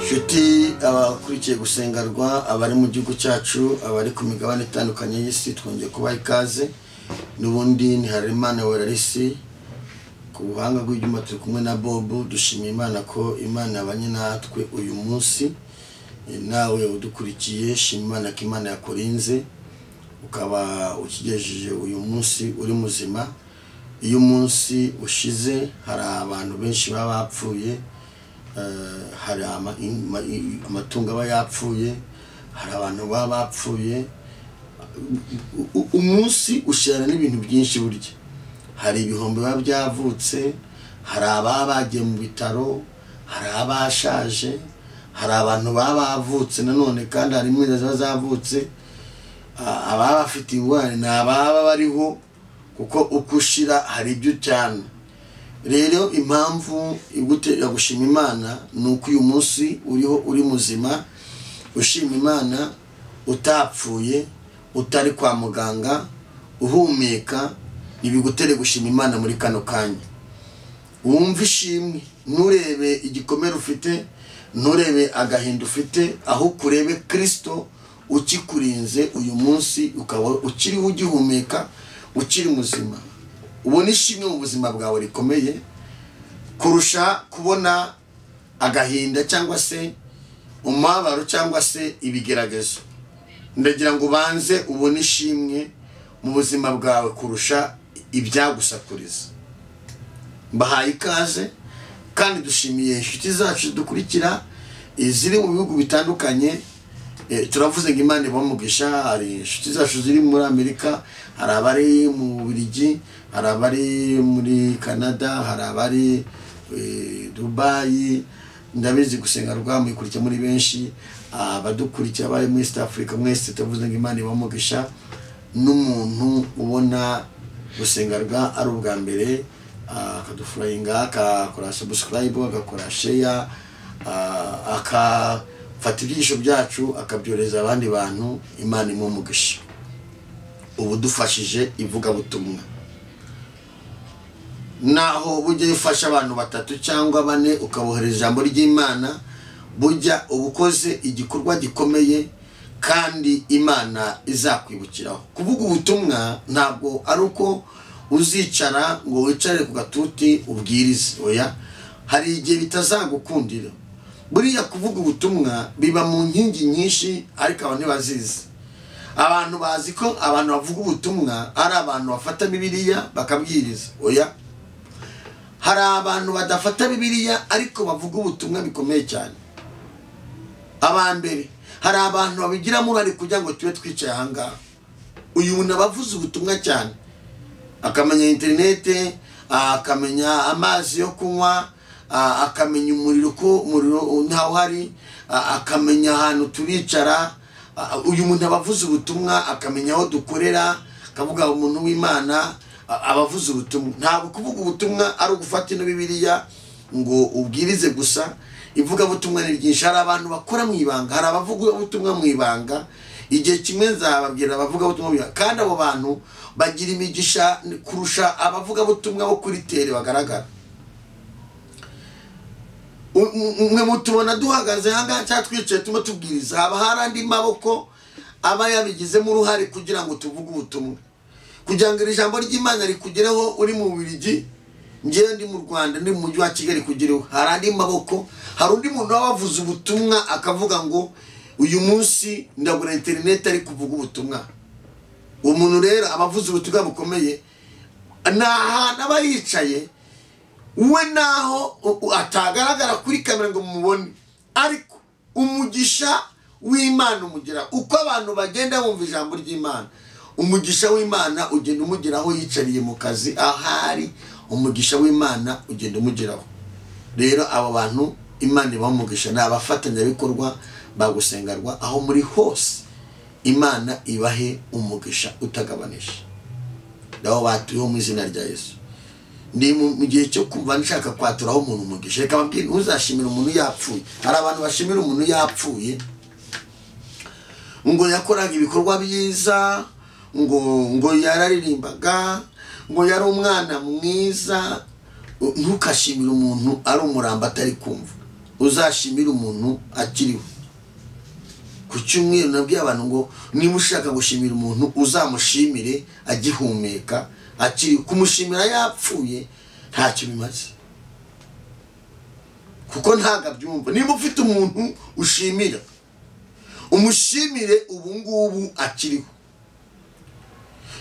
Nshuti abakurikiye gusengarwa, abari mu gihugu cyacu, abari ku migabane itandukanye y'isi, twongeye kubaha ikaze. N'ubundi ni Harerimana Werarisi, ku buhanga bw'ibyuma turi kumwe na Bob. Dushimiye Imana ko Imana yabanye natwe uyu munsi. Nawe udukurikiye, shima Imana ko Imana yakurinze ukaba ukigejeje uyu munsi uri muzima. Iyo umunsi ushize hari abantu benshi baba bapfuye, hari amatungo aba yapfuye, hari abantu baba bapfuye. Umunsi ushirana n'ibintu byinshi burya. Hari ibihombo biba byavutse, hari ababa bagiye mu bitaro, hari abashaje, hari abantu baba bavutse nanone, kandi hari imwe ziba zavutse. Ababa bafite ingorane ni ababa bariho, kuko uko ushira hari ibyo ucyana. Rero impamvu igutera gushima Imana ni uko uyu munsi uriho uri muzima, ushima Imana utapfuye, utari kwa muganga, uhumeka, ntibigutere gushima Imana muri kano kanya. Wumve ishimwe, nturebe igikomere ufite, nturebe agahinda ufite, aho kurebe Kristo ukikurinze uyu munsi ukaba ukiriho ugihumeka, ukiri muzima. Ubona ishimwe mu buzima bwawe rikomeye kurusha kubona agahinda cyangwa se umubabaro cyangwa se ibigeragezo. Ndagira ngo ubanze ubone ishimwe mu buzima bwawe kurusha ibyagusakuriza. Mbahaye ikaze kandi dushimiye inshuti zacu dukurikira iziri mu bihugu bitandukanye. Turavuze ngo Imana ibamugisha. Hari inshuti zacu ziri muri Amerika, hari abari mu Bubiligi, hari abari muri Canada, hari abari Dubai. Ndabizi gusengarwa muyikurikira muri benshi, abadukurikira bari muri East Africa mwese turavuze ngo Imana ibamugisha. N'umuntu ubona gusengarwa ari ubwa mbere akadufurayinga, akakora subscribe, agakora share, akafata ibyigisho byacu akabyohereza abandi bantu, Imana imumugisha. Ubu dufashije ivugabutumwa, naho bujya ufasha abantu batatu cyangwa bane ukabohereza ijambo ry'Imana, bujya ubukoze igikorwa gikomeye kandi Imana izakwibukiraho. Kuvuga ubutumwa ntabwo ari uko uzicara ngo wicare ku gatuti ubwirize, oya, hari igihe bitazagukundira. Buriya kuvuga ubutumwa biba mu nkingi nyinshi, ariko abantu ntibazizi. Abantu bazi ko abantu bavuga ubutumwa ari abantu bafata Bibiliya bakabwiriza, oya. Hari abantu badafata Bibiliya ariko bavuga ubutumwa bikomeye cyane. Abambere hari abantu babigiramo uruhare kugira ngo tube twicaye aha ngaha. Uyu muntu abavuze ubutumwa cyane, akamenya interinete, akamenya amazi yo kunywa, akamenya umuriro ko umuriro ntawo hari, akamenya ahantu turicara. Uyu muntu abavuze ubutumwa, akamenya aho dukorera, akavuga umuntu w'Imana abavuze ubutumwa. Ntabwo kuvuga ubutumwa ari ugufata ino Bibiliya ngo ubwirize gusa. Ivugabutumwa ni ryinshi. Hari abantu bakora mu ibanga, hari abavuga ubutumwa mu ibanga. Igihe kimwe nzababwira abavuga ubutumwa mu ibanga, kandi abo bantu bagira imigisha kurusha abavuga ubutumwa bo kuri tere bagaragara. Mwe mutubona duhagaze aha ngaha cyangwa twicaye turimo tubwiriza, haba hari andi maboko aba yabigizemo uruhare kugira ngo tuvuge ubutumwa, kugira ngo iri jambo ry'Imana rikugereho uri mu Bubiligi, njyewe ndi mu Rwanda, ndi mu mujyi wa Kigali, kugereho. Hari andi maboko, hari undi muntu waba wavuze ubutumwa akavuga ngo uyu munsi ndagura interineti ari kuvuga ubutumwa. Uwo muntu rero aba avuze ubutumwa bukomeye, ni ahantu aba yicaye we, naho atagaragara kuri kamera ngo mumubone, ariko umugisha w'Imana umugera uko abantu bagenda bumva ijambo ry'Imana. Umugisha w'Imana ugenda umugeraho yicariye mu kazi ahari, umugisha w'Imana ugenda umugeraho. Rero abo bantu Imana ibamugisha, ni abafatanyabikorwa bagusengarwa aho muri hose. Imana ibahe umugisha utagabanije. Nabo batuyeho mu izina rya Yesu. Ndi mu gihe cyo kumva nshaka kwaturaho umuntu umugisha. Reka mbabwire, ntuzashimire umuntu yapfuye. Hari abantu bashimira umuntu yapfuye ngo yakoraga ibikorwa byiza, ngo yararirimbaga, ngo yari umwana mwiza. Ntukashimire umuntu ari umurambo atari kumva. Uzashimira umuntu akiriho. Ku cyumweru nabwiye abantu ngo niba ushaka gushimira umuntu uzamushimire agihumeka, akiri. Kumushimira yapfuye ntacyo bimaze, kuko ntabwo abyumva. Niba ufite umuntu ushimira, umushimire ubu ngubu akiriho.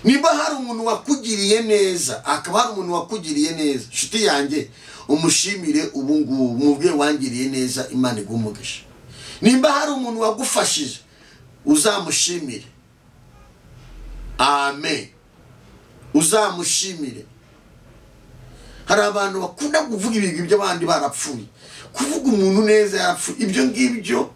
Niba hari umuntu wakugiriye neza, akaba hari umuntu wakugiriye neza, inshuti yanjye, umushimire ubu ngubu, mubwire wangiriye neza, Imana iguhe umugisha. Nimba hari umuntu wagufashije, uzamushimire. Amen. Uzamushimire. Hari abantu bakunda kuvuga ibintu by'abandi barapfuye. Kuvuga umuntu neza yarapfuye, ibyo ngibyo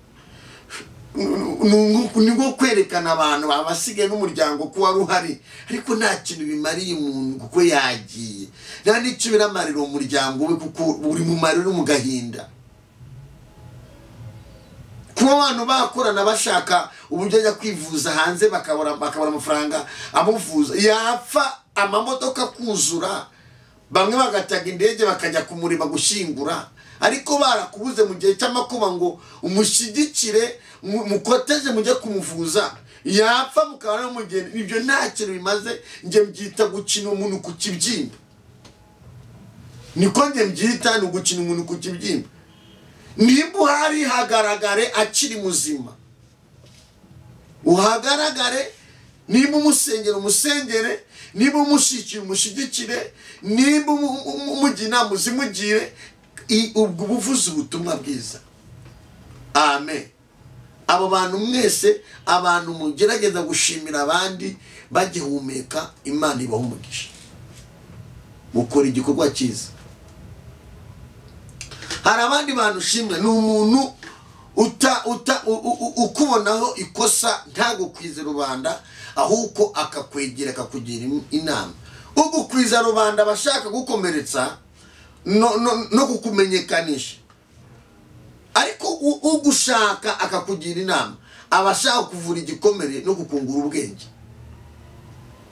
ni nko kwerekana abantu babasigaye n'umuryango ko wari uhari, ariko nta kintu bimariye umuntu kuko yagiye. Nta n'icyo biramarira umuryango we kuko uri mu marira mu gahinda. Kuba abantu bakorana bashaka uburyo ajya kwivuza hanze bakabura amafaranga amuvuza, yapfa amamodoka kuzura, bamwe bagataga indege bakajya kumureba gushyingura, ariko barakubuze mu gihe cy'amakuba ngo umushyigikire, mukoteje mujye kumuvuza, yapfa mukabona mugende. Ibyo nta kintu bimaze. Njye mbyita gukina umuntu ku kibyimba. Niko njye mbyita, ni ugukina umuntu ku kibyimba. Nimba uhari hagaragare akiri muzima, uhagaragare. Nimba umusengera umusengere, nimba umushyigikira umushyigikire, nimba umugira inama uzimugire. Ubwo buvuze ubutumwa bwiza. Amen. Abo bantu mwese, abantu mugerageza gushimira abandi bagihumeka, Imana ibaha umugisha, mukora igikorwa cyiza. Hari abandi bantu ushimira, ni umuntu ukubonaho ikosa ntagukwize rubanda, ahubwo akakwegera akakugira inama. Ugukwiza rubanda abashaka gukomeretsa no kukumenyekanisha, ariko ugushaka akakugira inama abashaka kuvura igikomere no gukungura ubwenge.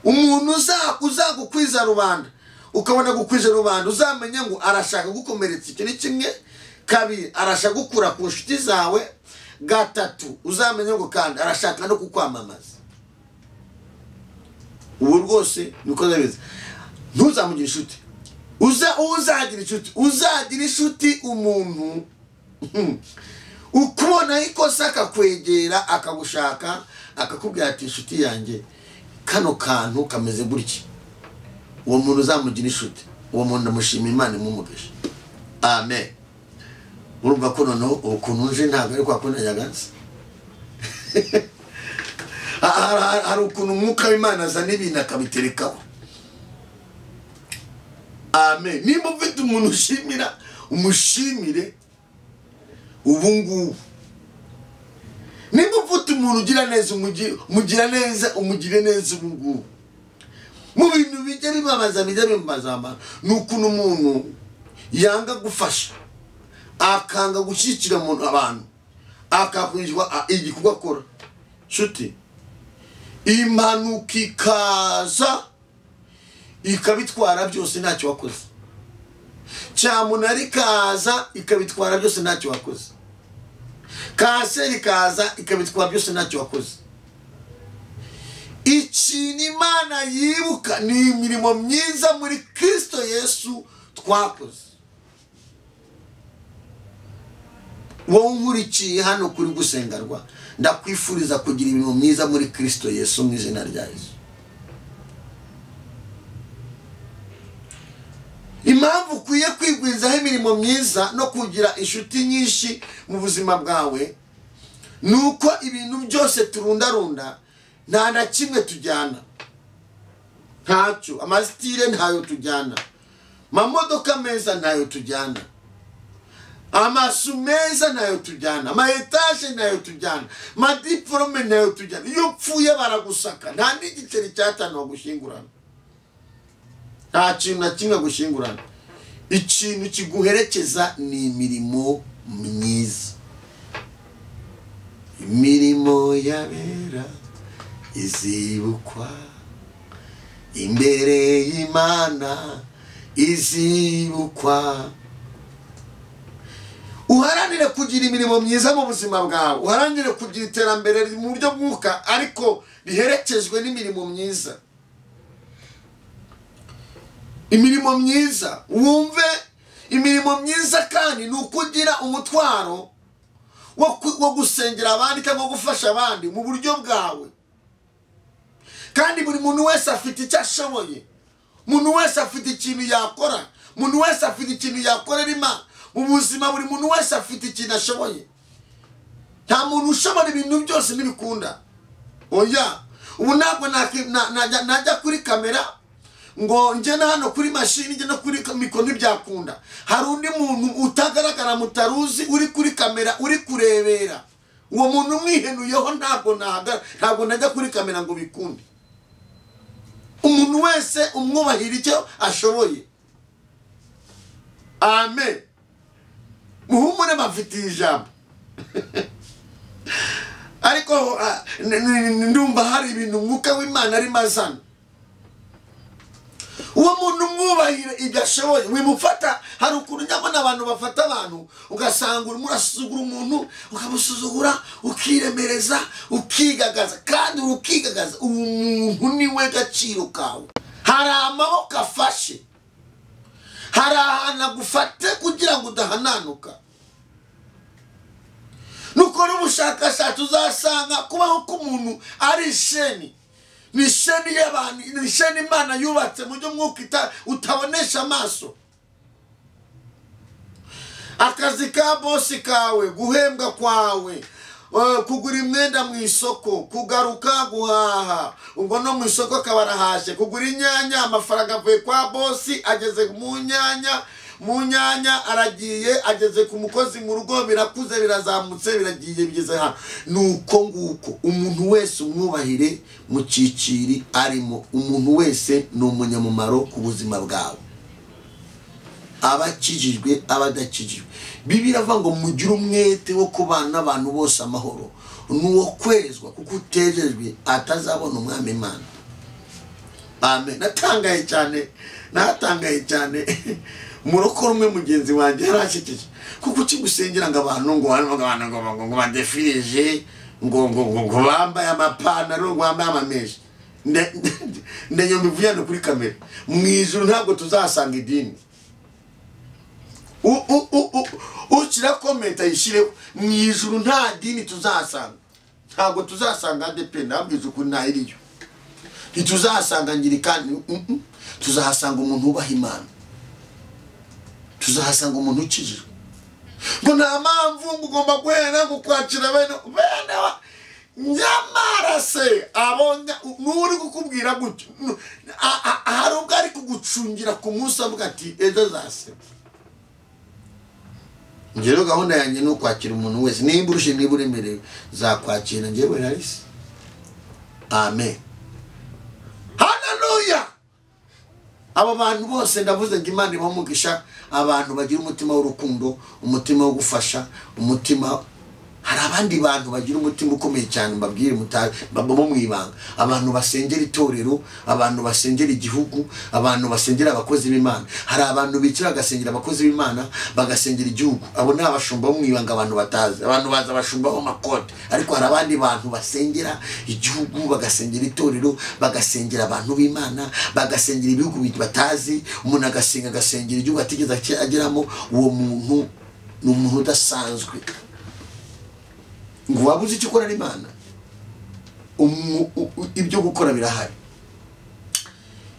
Umuntu uzagukwiza rubanda, ukabona gukwiza rubanda, uzamenya ngo arashaka gukomeretsa. Icyo ni kimwe. Kabiri, arashaka gukura ku nshuti zawe. Gatatu, uzamenya ngo kandi arashaka no kukwamamaza. Ubu rwose niko ndabizi. Ntuzamugire inshuti. Uzagira inshuti, uzagira inshuti umuntu ukubona ikosa akakwegera akagushaka akakubwira ati inshuti yanjye kano kantu kameze gutya. Uwo muntu uzamugira inshuti, uwo muntu ndamushima, Imana imumugisha. Amen. Urumva ko noneho ukuntu nje ntabwo ari kwa kundi najyaga nzi. Hari ukuntu umwuka w'Imana azana ibintu akabiterekaho. Amen. Nimba ufite umuntu ushimira, umushimire ubu ngubu. Nimba ufite umuntu ugira neza, umugira neza, umugire neza ubu ngubu. Mu bintu bijya bibabaza, bijya bibabaza abantu, ni ukuntu umuntu yanga gufasha, akanga gushyigikira umuntu abantu, akakwinjizwa igikorwa akora. Nshuti, impanuka ikaza ikabitwara byose ntacyo wakoze. Cyamunara ikaza ikabitwara byose ntacyo wakoze. Kanseri ikaza ikabitwara byose ntacyo wakoze. Ikintu Imana yibuka ni imirimo myiza muri Kristo Yesu twakoze. Wowe unkurikiye hano kuri gusengerwa, ndakwifuriza kugira imirimo myiza muri Kristo Yesu mu izina rya Yesu. Impamvu ukwiye kwigwizaho imirimo myiza no kugira inshuti nyinshi mu buzima bwawe, ni uko ibintu byose turundarunda nta na kimwe tujyana. Ntacyo. Amasitire ntayo tujyana, amamodoka meza ntayo tujyana, amasu meza ntayo tujyana, ama etaje ntayo tujyana, amadiporome ntayo tujyana. Iyo upfuye baragusaka, nta n'igiceri cy'atanu bagushyingurana, nta kintu na kimwe gushyingurana. Ikintu kiguherekeza ni imirimo myiza. Imirimo y'abera izibukwa imbere y'Imana, izibukwa. Uharanire kugira imirimo myiza mu buzima bwawe, uharanire kugira iterambere mu buryo bw'umwuka ariko riherekejwe n'imirimo myiza. Imirimo myiza, wumve imirimo myiza kandi ni ukugira umutwaro wo gusengera abandi cyangwa gufasha abandi mu buryo bwawe. Kandi buri muntu wese afite icyo ashoboye, umuntu wese afite ikintu yakora, umuntu wese afite ikintu yakorera Imana mu buzima. Buri muntu wese afite ikintu ashoboye. Nta muntu ushobora ibintu byose n'ibikunda. Oya, ubu ntabwo najya kuri kamera ngo njye na hano kuri mashini, njye no kuri mikoro, ntibyakunda. Hari undi muntu utagaragara mutaruzi uri kuri kamera uri kurebera. Uwo muntu umwihenuyeho ntabwo najya kuri kamera ngo bikunde. Umuntu wese umwubahira icyo ashoboye. Amen. Muhumure bafitiye ijambo. Ariko ndumva hari ibintu umwuka w'Imana arimo azana. Uwo muntu umwubahira ibyo ashoboye, wimufata. Hari ukuntu nyabona abantu bafata abantu, ugasanga urimo urasuzugura umuntu, ukamusuzugura, ukiremereza, ukigagaza, kandi ukigagaza. Uwo muntu niwe gaciro kawe. Hari amaboko afashe, hari ahantu agufate kugira ngo udahananuka. Nukora ubushakashatsi uzasanga kubaho k'umuntu ari isheni. Ni isheni y'abantu, ni isheni Imana yubatse mu buryo mwuka utabonesha amaso. Akazi ka bosi kawe, guhembwa kwawe, kugura imyenda mu isoko, kugaruka guhaha, ubwo no mu isoko akaba arahashye, kugura inyanya, amafaranga avuye kwa bosi ageze mu nyanya, mu nyanya aragiye ageze ku mukozi mu rugo, birakuze birazamutse biragiye bigeze hano. Nuko nguko umuntu wese umwubahire mu cyiciri arimo. Umuntu wese ni umunyamumaro ku buzima bwawe, abakijijwe abadakijijwe. Bibiliya iravuga ngo mugire umwete wo kubana n'abantu bose amahoro, n'uwo kwezwa kuko utejejwe atazabona umwami Imana. Amen. Natangaye cyane, natangaye cyane. Murokore umwe mugenzi wanjye yarashekeje, kuko ukigusengera ngo abantu ngo abantu ngo ngo badefirije, ngo ngo ngo bambaye amapantaro, ngo bambaye amameshi. Ndanyomba ivuye no kuri kamera. Mu ijuru ntabwo tuzasanga idini. Ukira comment ayishireho. Mu ijuru nta dini tuzasanga. Ntabwo tuzasanga ADP, ndabwiza ukuntu ntayiriyo. Ntituzasanga ngirikani, tuzahasanga umuntu ubaha Imana. Tuzahasanga umuntu ukijijwe. Ngo nta mpamvu ngo ugomba guhera ngo kwakira bene nyamara se abonye n'uri kukubwira gutyo, hari ubwo ari kugucungira ku munsi avuga ati ejo zase. Njyewe gahunda yanjye ni ukwakira umuntu wese, nimba urushe niba uremerewe zakwakira njyewe narisi. Amen. Haleluya. Aba bantu bose ndavuze ngo Imana ibamugisha, abantu bagira umutima w'urukundo, umutima wo gufasha, umutima. Hari abandi bantu bagira umutima ukomeye cyane, mbabwire bo mu ibanga, abantu basengera itorero, abantu basengera igihugu, abantu basengera abakozi b'Imana. Hari abantu bicara bagasengera abakozi b'Imana, bagasengera igihugu. Abo ni abashumba bo mu ibanga abantu batazi. Abantu baza abashumba bo makote, ariko hari abandi bantu basengera igihugu, bagasengera itorero, bagasengera abantu b'Imana, bagasengera ibihugu batazi. Umuntu agasenga agasengera igihugu atigeze ageramo. Uwo muntu ni umuntu udasanzwe. Ngo wabuze icyo ukora n'Imana, ibyo gukora birahari.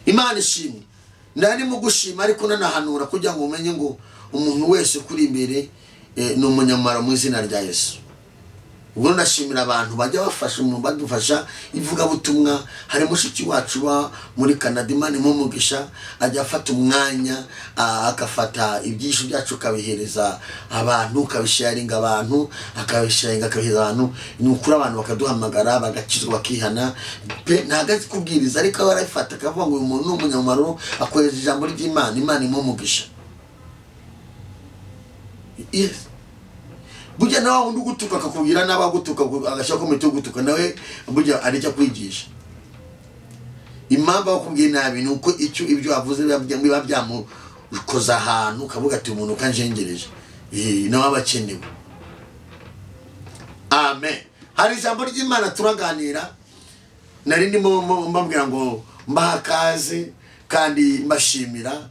Imana ishimwe. Nari mu gushima ariko nanahanura kugira ngo umenye ngo umuntu wese kuri imbere ni umunyamumaro mu izina rya Yesu. Ubwo ndashimira abantu bajya bafasha umuntu badufasha ivugabutumwa. Hari mushiki wacu wa muri Canada, Imana imumugisha, ajya afata umwanya akafata ibyisho byacu kabihereza abantu, kabisharinga abantu, akabisharinga akabihereza abantu. Ni ukuri abantu bakaduhamagara bagakizwa bakihana pe. Ntago kubwiriza ariko barafata akavuga ngo uyu muntu ni umunyamumaro, akoresha ijambo ry'Imana. Imana imumugisha. Yes. Burya nawe undi ugutuka akakubwira n'abagutuka agashaka ko mito gutuka nawe burya arijya kwigisha. Impamvu akubwiye nabi ni uko icyo ibyo avuze biba byamukoza ahantu kavuga ati umuntu kanjengereje. Nawe abakenewe. Amen. Hari ijambo ry'Imana turaganira, nari ndimo mbabwira ngo mbaha kaze kandi mbashimira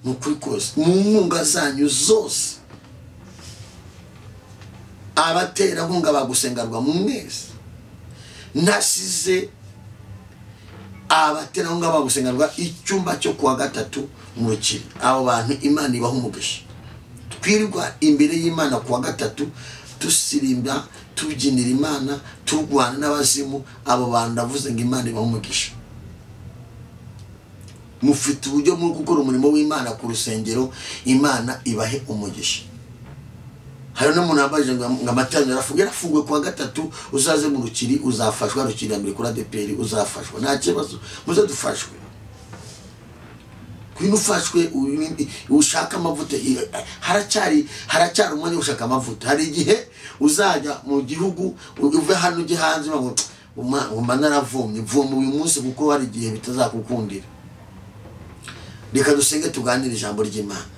ni ukuri kose mu nkunga zanyu zose. Abaterankunga bagusengarwa mu mwese, nasize abaterankunga bagusengarwa icyumba cyo kuwa gatatu mu Rukiri. Abo bantu Imana ibaha umugisha. Twirirwa imbere y'Imana kuwa gatatu dusirimba, tubyinira Imana, turwana n'abazimu. Abo bantu ndavuze ngo Imana ibaha umugisha. Mufite uburyo muri gukora umurimo w'Imana ku rusengero, Imana ibahe umugisha. Hari n'umuntu wambaje ngo amateraniro yarafunguwe kuwa gatatu, uzaze mu Rukiri uzafashwa. Rukiri ya mbere kuri ADPR uzafashwa, nta kibazo, muze dufashwe. Kwino ufashwe ushaka amavuta, haracyari umwanya ushaka amavuta. Hari igihe uzajya mu gihugu uve hano ujye hanze ngo umva naravomye, voma uyu munsi kuko hari igihe bitazakukundira. Reka dusenge tuganire ijambo ry'Imana.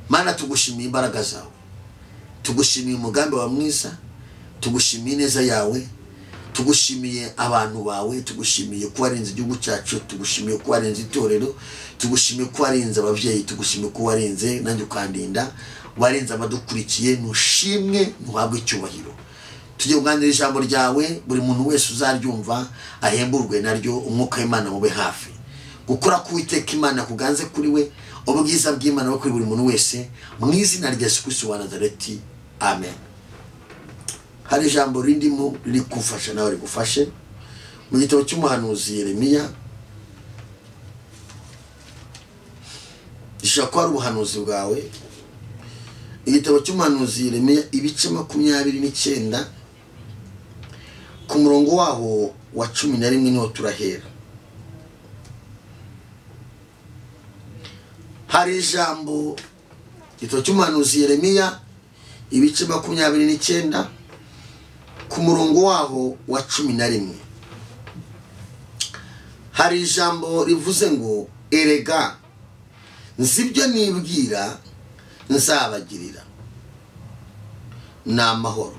Mana, tugushimiye imbaraga zawe, tugushimiye umugambi wa mwiza, tugushimiye ineza yawe, tugushimiye abantu bawe, tugushimiye ko warinze igihugu cyacu, tugushimiye ko warinze itorero, tugushimiye ko warinze ababyeyi, tugushimiye ko warinze nanjye ukandinda, warinze abadukurikiye. Nushimwe, ntuhabwe icyubahiro. Tujye kuganira ijambo ryawe, buri muntu wese uzaryumva ahemburwe naryo, umwuka w'Imana mube hafi. Gukora k'Uwiteka Imana kuganze kuri we, ubwiza bw'Imana bube kuri buri muntu wese, mu izina rya Yesu Kristo wa Nazareti, amen. Hari ijambo rindimo riri kufasha nawe rigufashe mu gitabo cy'umuhanuzi Yeremiya. Gishobora kuba ari ubuhanuzi bwawe. Igitabo cy'umuhanuzi Yeremiya ibice 29 ku murongo waho wa 11 niho turahera. Hari ijambo, igitabo cy'umuhanuzi Yeremiya ibice 29 ku murongo waho wa 11. Hari ijambo rivuze ngo erega nzi ibyo nibwira nzabagirira, ni amahoro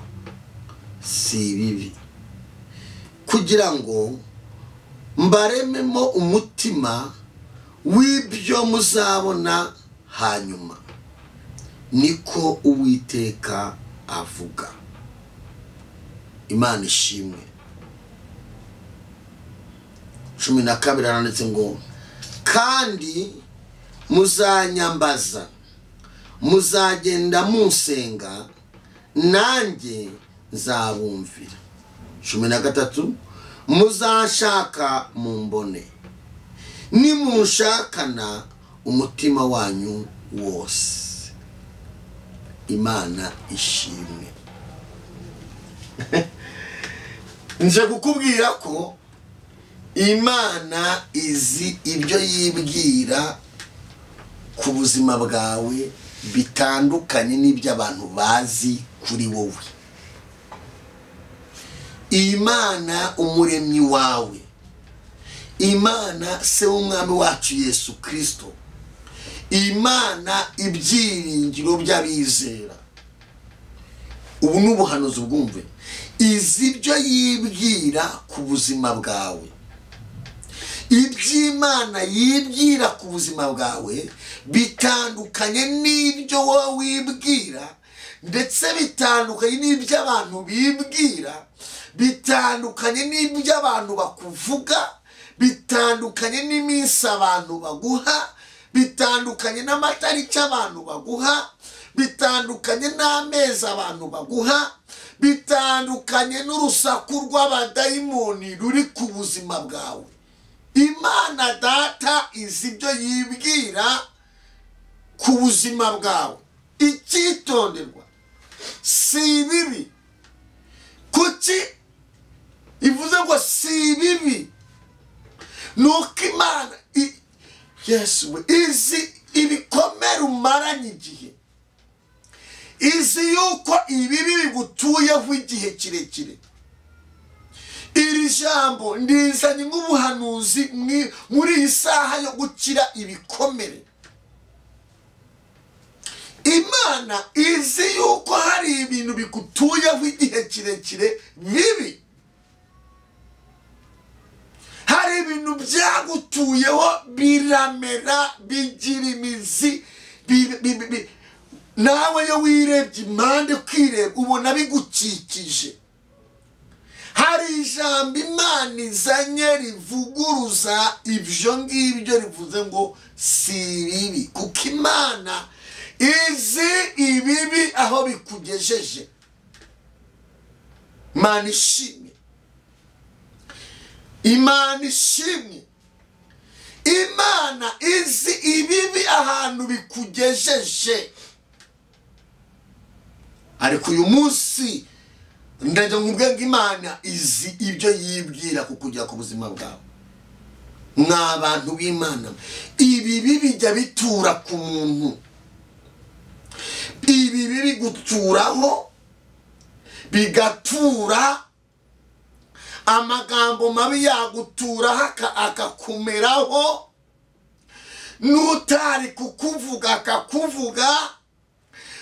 si ibibi, kugira ngo mbarememo umutima w'ibyo muzabona hanyuma, niko Uwiteka avuga. Imana ishimwe. 12 aranditse ngo kandi muzanyambaza, muzagenda munsenga, nanjye nzabumvira. 13 muzashaka mumbone, nimunshakana umutima wanyu wose. Imana ishimwe. Nje kukubwira ko Imana izi ibyo yibwira ku buzima bwawe bitandukanye n'ibyo abantu bazi kuri wowe. Imana umuremyi wawe, Imana se w'umwami wacu Yesu Kristo, Imana ibyiringiro by'abizera. Ubu ni ubuhanuzi bwumve. Izi ibyo yibwira ku buzima bwawe, iby'Imana yibwira ku buzima bwawe bitandukanye n'ibyo wowe wibwira, ndetse bitandukanye n'ibyo abantu bibwira, bitandukanye n'ibyo abantu bakuvuga, bitandukanye n'iminsi abantu baguha, bitandukanye n'amatariki abantu baguha, bitandukanye n'amezi abantu baguha, bitandukanye n'urusaku rw'abadayimoni ruri ku buzima bwawe. Imana data izi ibyo yibwira ku buzima bwawe. Icyitonderwa si ibibi. Kuki ivuze ngo si ibibi? Nuko Imana Yesu izi ibikomere umaranye igihe, izi yuko ibibi bigutuyeho igihe kirekire. Iri jambo ndizanye nk'ubuhanuzi muri iyi saha yo gukira ibikomere. Imana izi yuko hari ibintu bigutuyeho igihe kirekire bibi, hari ibintu byagutuyeho biramera bigira imizi, nawe iyo wirebye impande ukireba ubona bigukikije. Hari ijambo Imana izanye rivuguruza ibyo ngibyo, rivuze ngo si bibi, kuko Imana izi ibibi aho bikugejeje. Imana ishimwe, Imana ishimwe. Imana izi ibibi ahantu bikugejeje. Ariko uyu munsi ndajya nkubwira ngo Imana izi ibyo yibwira kukugera ku buzima bwawe. Mwa bantu b'Imana, ibibi bijya bitura ku muntu, ibibi biguturaho bigatura, amagambo mabi yaguturaho akakumeraho, n'utari kukuvuga akakuvuga,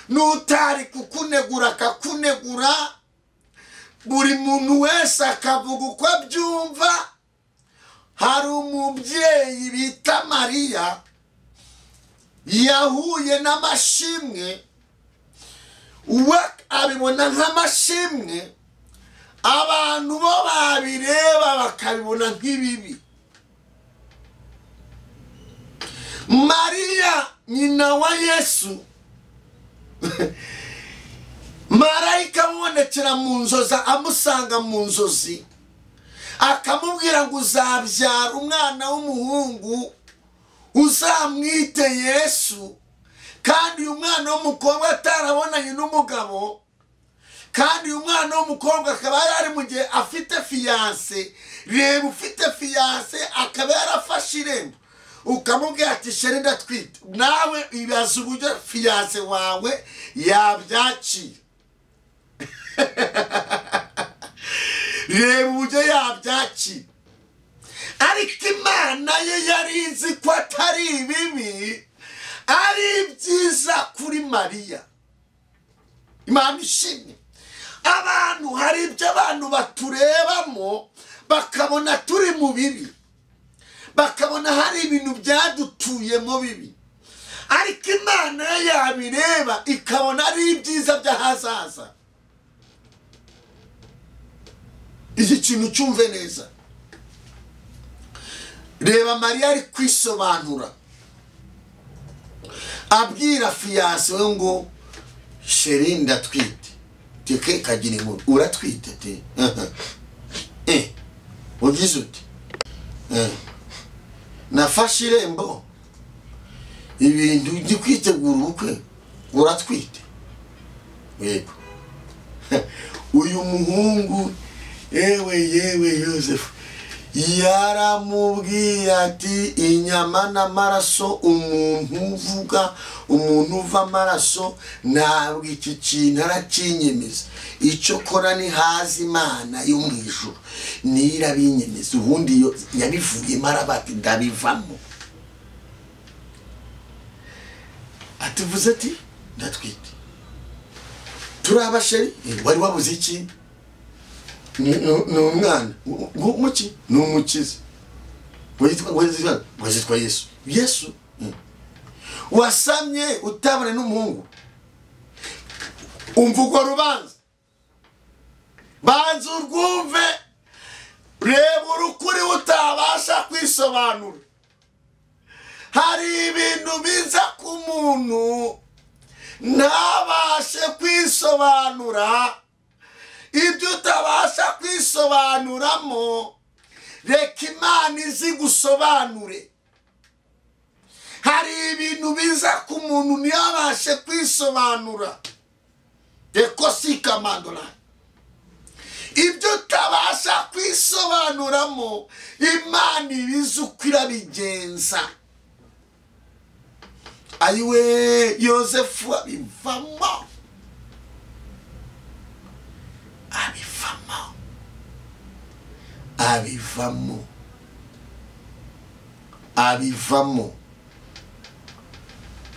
n'utari kukunegura akakunegura, buri muntu wese akavuga uko abyumva. Hari umubyeyi bita Mariya yahuye n'amashimwe, we abibona nk'amashimwe, abantu bo babireba bakabibona nk'ibibi. Mariya nyina wa Yesu, marayika amubonekera mu nzozi, amusanga mu nzozi, akamubwira ngo uzabyara umwana w'umuhungu uzamwite Yesu, kandi uyu mwana w'umukobwa atarabonanye n'umugabo, kandi uyu mwana w'umukobwa akaba yari mu gihe afite fiyanse. Reba, ufite fiyanse akaba yarafashe irembo, ukamubwira ati chéri ndatwite, nawe ibaza uburyo fiyanse wawe yabyakira. Reba uburyo yabyakira. Ariko Imana ye yari izi ko atari ibibi, ari ibyiza kuri Mariya. Imana ishimwe. Abantu hari ibyo abantu baturebamo bakabona turi mu bibi, bakabona hari ibintu byadutuyemo bibi, ariko Imana yabireba ikabona ari ibyiza by'ahazaza. Iki kintu cyumve neza. Reba Mariya ari kwisobanura abwira fiyanse we ngo chéri ndatwite, teke kagira inkuru, uratwite te ugize uti nafashe irembo ibintu ndi kwitegura ubukwe, uratwite? Yego. Uyu muhungu yewe yewe Yosefu yaramubwiye ati inyama n'amaraso, umuntu uvuga, umuntu uva amaraso, ntabwo iki kintu arakinyemeza, icyo kora ni hazi Imana yo mu ijuru nirabinyemeza. Ubundi yabivuyemo arabati ndabivamo, ativuze ati ndatwite, turi abasheri, wari wabuze iki? Ni umwana muki, ni umukiza witwa Yesu. Yesu wasamye utabone n'umuhungu, umva urwo rubanza, banza urwumve, reba urukuri utabasha kwisobanura. Hari ibintu biza ku muntu ntabashe kwisobanura, ibyo utabasha kwisobanuramo reka Imana izi gusobanure. Hari ibintu biza ku muntu ntiyabashe kwisobanura, reko si kamandora. Ibyo utabasha kwisobanuramo Imana ibizi uko irabigenza. Ayiwe Yosefu abivamo, abivamo, abivamo, abivamo.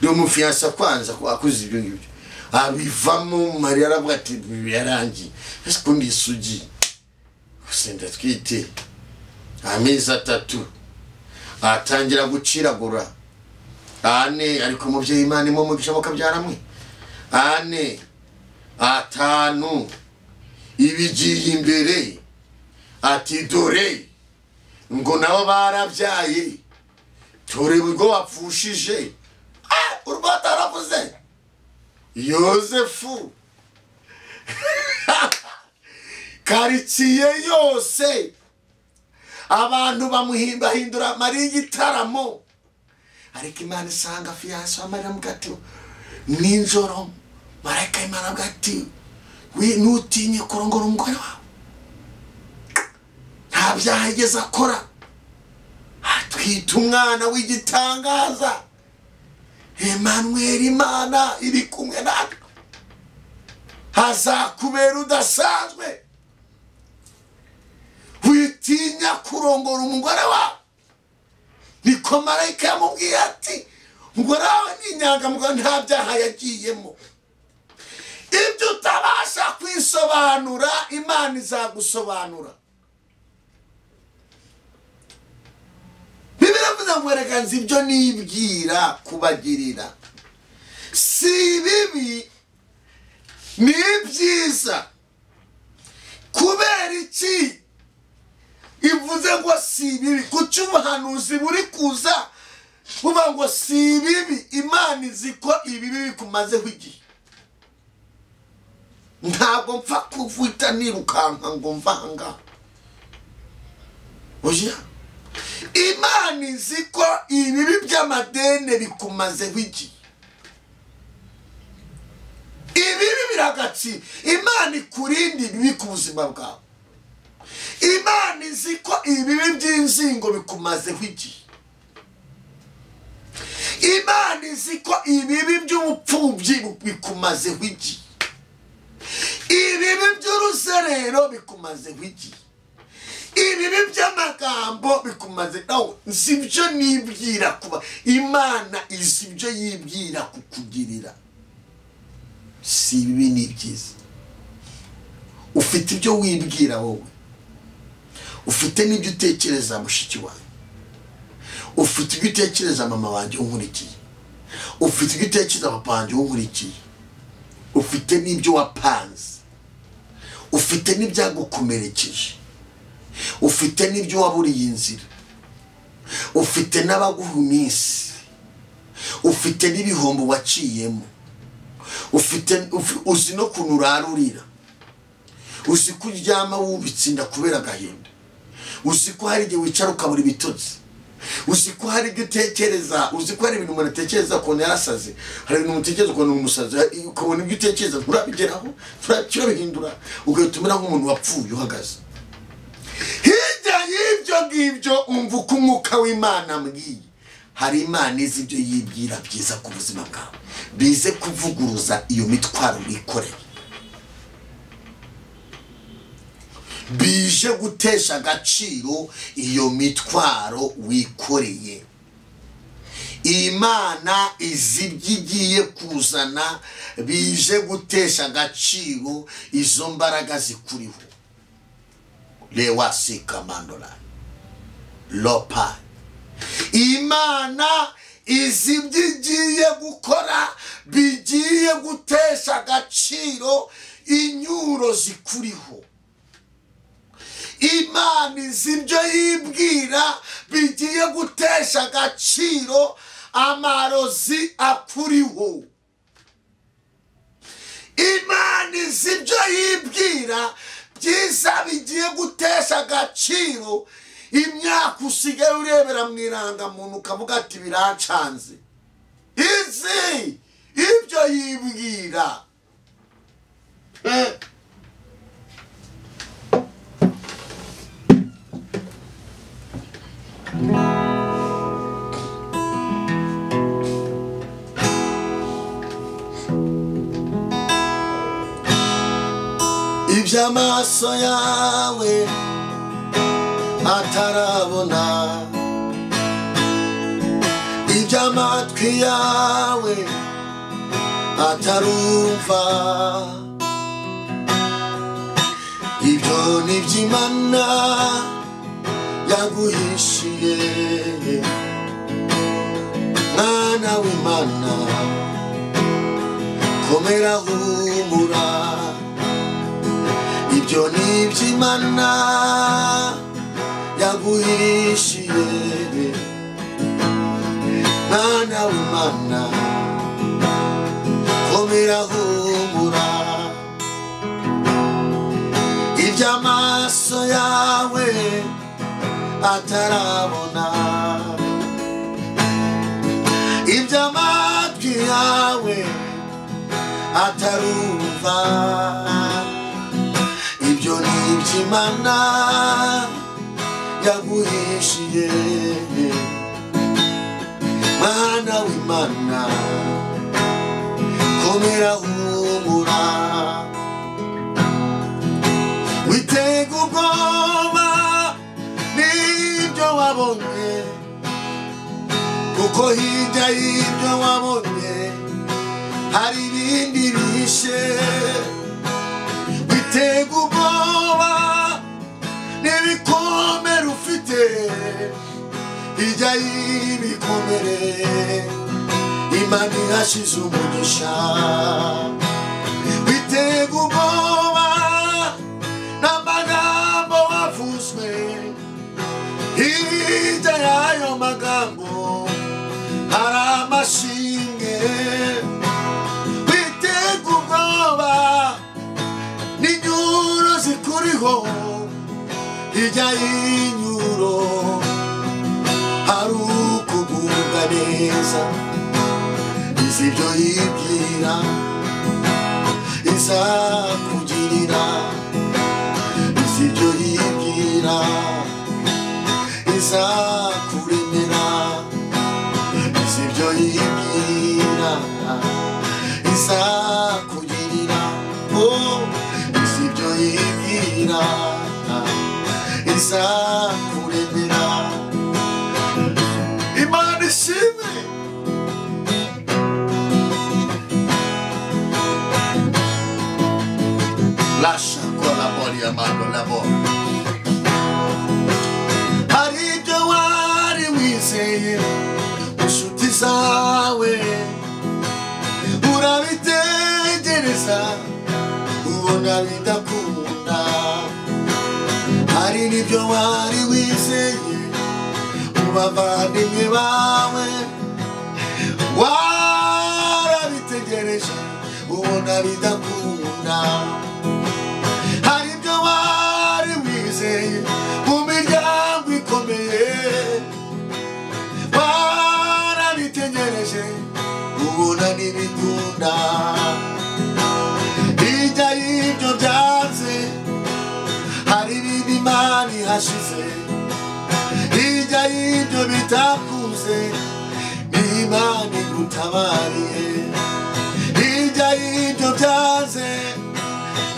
Rero umufiyansa kwanza akuze ibyo ngibyo abivamo. Mariya aravuga ati yarangiye, ese ko ndi isugi gusa ndatwite amezi 3, atangira guciragura 4, ariko umubyeyi Imana imumugisha mukabyara mwe 4, 5, ibigiye imbere. Ati dore ngo nabo barabyaye, dore ubwo wapfushije. Urwata aravuze Yozefu karitsiye yose abantu bamuhimbahindura Mariya igitaramo. Ariko Imana isanga fiyanse wa Mariya mugati ninjoro, marayika Imana avuga ati we ntutinye kurongora umugore wawe, nta byaha yigeze akora, atwita umwana w'igitangaza, Emmanuel, Imana iri kumwe natwe, hazakubera udasanzwe, witinya kurongora umugore wawe. Niko marayika yamubwiye ati umugore wawe ni inyangamugayo, nta byaha yagiyemo. Ibyo utabasha kwisobanura Imana izagusobanura. Bibiliya ivuze ngo reka nzi ibyo nibwira kubagirira, si bibi ni byiza. Kubera iki ivuze ngo si bibi? Kuki ubuhanuzi buri kuza buvuga ngo si bibi? Imana izi ko ibibi bikumazeho igihe. Ntabwo mpfa kuvuta nirukanka ngo mva aha ngaha. Oya, Imana izi ko ibibi by'amadene bikumazeho igihe. Ibibi biragatsi. Imana ikurinde ibibi ku buzima bwawe. Imana izi ko ibibi by'inzingo bikumazeho igihe. Imana izi ko ibibi by'ubupfubyi bikumazeho igihe. Ibibi by'uruzerero bikumazeho igihe. Ibibi by'amagambo bikumaze. Nawe nzi ibyo nibwira kuba. Imana izi ibyo yibwira kukugirira, si ibibi ni byiza. Ufite ibyo wibwira wowe, ufite n'ibyo utekereza mushiki wawe, ufite ibyo utekereza mama wanjye unkurikiye, ufite ibyo utekereza papa wanjye unkurikiye, ufite n'ibyo wapanze, ufite n'ibyagukomerekeje, ufite n'ibyo waburiye inzira, ufite n'abaguha iminsi, ufite n'ibihombo waciyemo, ufite uzi no kuntu urarurira, uzi ko uryama wubitse inda kubera agahinda, uzi ko hari igihe wicara ukabura ibitotsi, uzi ko hari ibyo utekereza, uzi ko hari ibintu umuntu atekereza ukuntu yarasaze, hari ibintu utekereza ukuntu umusazi, ukabona ibyo utekereza nturabigeraho, turabihindura, ugahita umera nk'umuntu wapfuye uhagaze. Hirya y'ibyo ngibyo umva uko umwuka w'Imana ambwiye. Hari Imana izi ibyo yibwira byiza ku buzima bwawe, bize kuvuguruza iyo mitwaro wikoreye, bije gutesha agaciro iyo mitwaro wikoreye. Imana izi ibyo igiye kuzana bije gutesha agaciro izo mbaraga zikuriho. Lewasikamandola lopa. Imana izi ibyo igiye gukora bigiye gutesha agaciro inyuro zikuriho. Imana izi ibyo yibwira bigiye gutesha agaciro amarozi akuriho. Imana izi ibyo yibwira byiza bigiye gutesha agaciro imyaka usigaye urebera mu irangamuntu ukavuga ati birancanze. Izi ibyo yibwira. Iby'amaso yawe atarabona, Iby'amatwi yawe atarumva, ibyo ni iby'Imana yaguhishiye. Mwana w'Imana, komera humura, ibyo ni iby'Imana yaguhishiye. Mwana w'Imana, komera humura, iby'amaso yawe atarabona, iby'amatwi yawe atarumva, ibyo ni iby'Imana yaguhishiye. Mwana w'Imana, komera humura, witega ubwoba n'ibyo wabonye, kuko hirya y'ibyo wabonye hari ibindi bihishe. Witega ubwoba n'ibikomere ufite, hirya y'ibikomere Imana ihashize umugisha. Witega ubwoba n'amagambo wavuzwe, hirya y'ayo magambo hari amashimwe. Witega ubwoba n'inyuro zikuriho, hirya y'inyuro hari ukugubwa neza. Izi ibyo yibwira izakugirira, izi ibyo yibwira izakuremera, izi ibyo yibwira izakugirira, oh, izi ibyo yibwira izakuremera. Imana ishimwe. Lascia con la boria mano la bo. Hari ibyo wari wizeye inshuti zawe, urabitegereza ubona bidakunda. Hari n'ibyo wari wizeye mu bavandimwe bawe, warabitegereje ubona bidakunda. Hari ibyo wari wizeye mu miryango ikomeye, warabitegereje ubona ntibikunda. Hirya y'ibyo byanze hari ibindi Imana ihashize, hirya y'ibyo bitakuze ni Imana igutabariye. Hirya y'ibyo byanze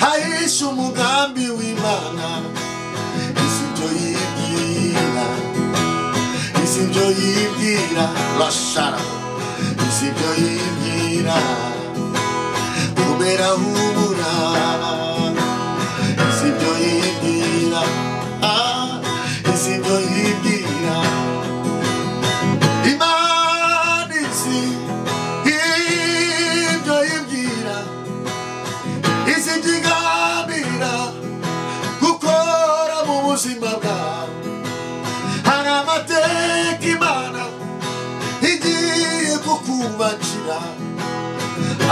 hahishe umugambi w'Imana. Izi ibyo yibwira, izi ibyo yibwira, rashara, izi ibyo yibwira, komera humura, izi ibyo yibwira, izi ibyo yibwira. Imana izi ibyo yibwira, izi ibyo igambira gukora mu buzima bwawe. Hari amateka Imana igiye kukubakira,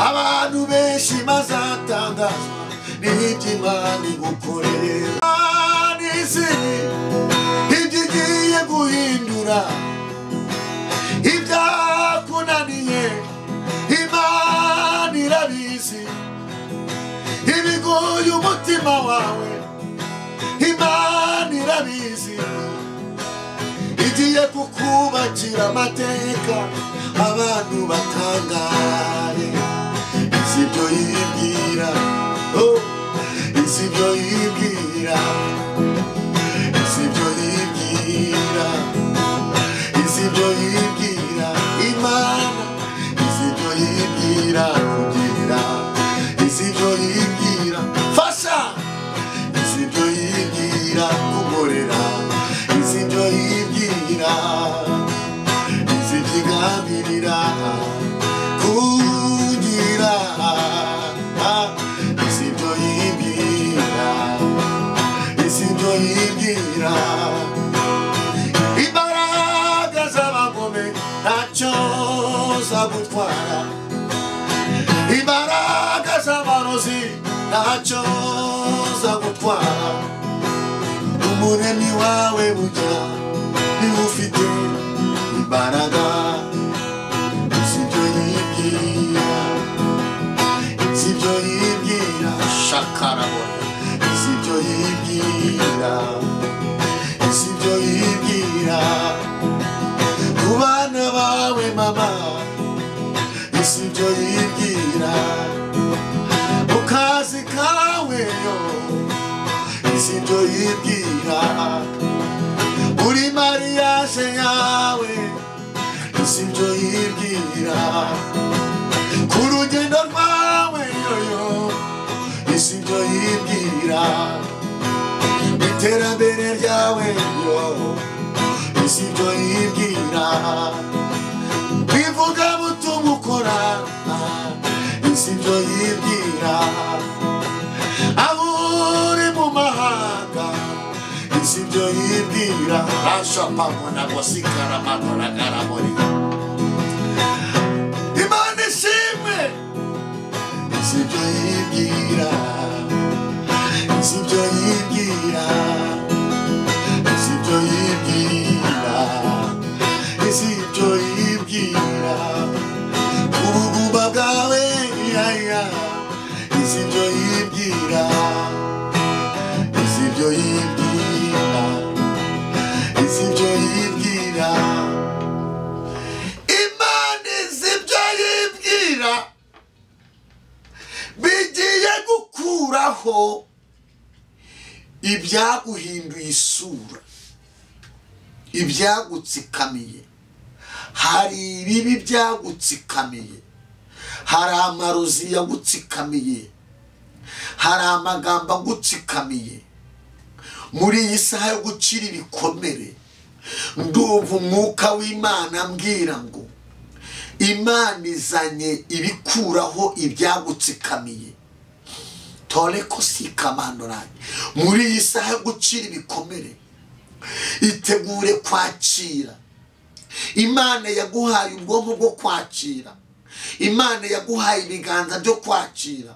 abantu benshi bazatangazwa n'ibyo Imana igukoreye. Imana izi ibyo igiye guhindura, ibyakunaniye Imana irabizi, ibigoye umutima wawe Imana irabizi. Igiye kukubakira amateka abantu batangaye. Izi ibyo yibwira, oh, izi ibyo yibwira, izi ibyo yibwira, izi ibyo yibwira. yibwira kugira, izi ibyo yibwira, izi ibyo yibwira. Imbaraga z'abagome ntacyo zagutwara, imbaraga z'abarozi ntacyo zagutwara. Umuremyi wawe burya niwe ufite imbaraga, izi ibyo yibwira, izi ibyo yibwira. Shakarabona, izi ibyo yibwira, izi ibyo yibwira. Ku bana bawe mama, izi ibyo yibwira. Mu kazi kawe yo, izi ibyo yibwira. Muri mariage yawe, izi ibyo yibwira. Ku rugendo rwawe yoyo, izi ibyo yibwira. Iterambere ryawe yo, izi ibyo yibwira. Ivugabutumwa ukora, izi ibyo yibwira. Aho uri mu mahanga, izi ibyo yibwira. Imana ishimwe, izi ibyo yibwira, izi ibyo yibwira, izi ibyo yibwira, izi ibyo yibwira. Ubugumba bwawe, izi ibyo yibwira, izi ibyo yibwira, izi ibyo yibwira. Imana izi ibyo yibwira bigiye gukuraho ibyaguhinduye isura, ibyagutsikamiye. Hari ibibi byagutsikamiye, hari amarozi yagutsikamiye, hari amagambo agutsikamiye. Muri iyi saha yo gukira ibikomere, ndumva umwuka w'Imana ambwira ngo Imana izanye ibikuraho ibyagutsikamiye. Tore ko sikamandoranye. Muri iyi saha yo gukira ibikomere, itegure kwakira. Imana yaguhaye ubwonko bwo kwakira, Imana yaguhaye ibiganza byo kwakira,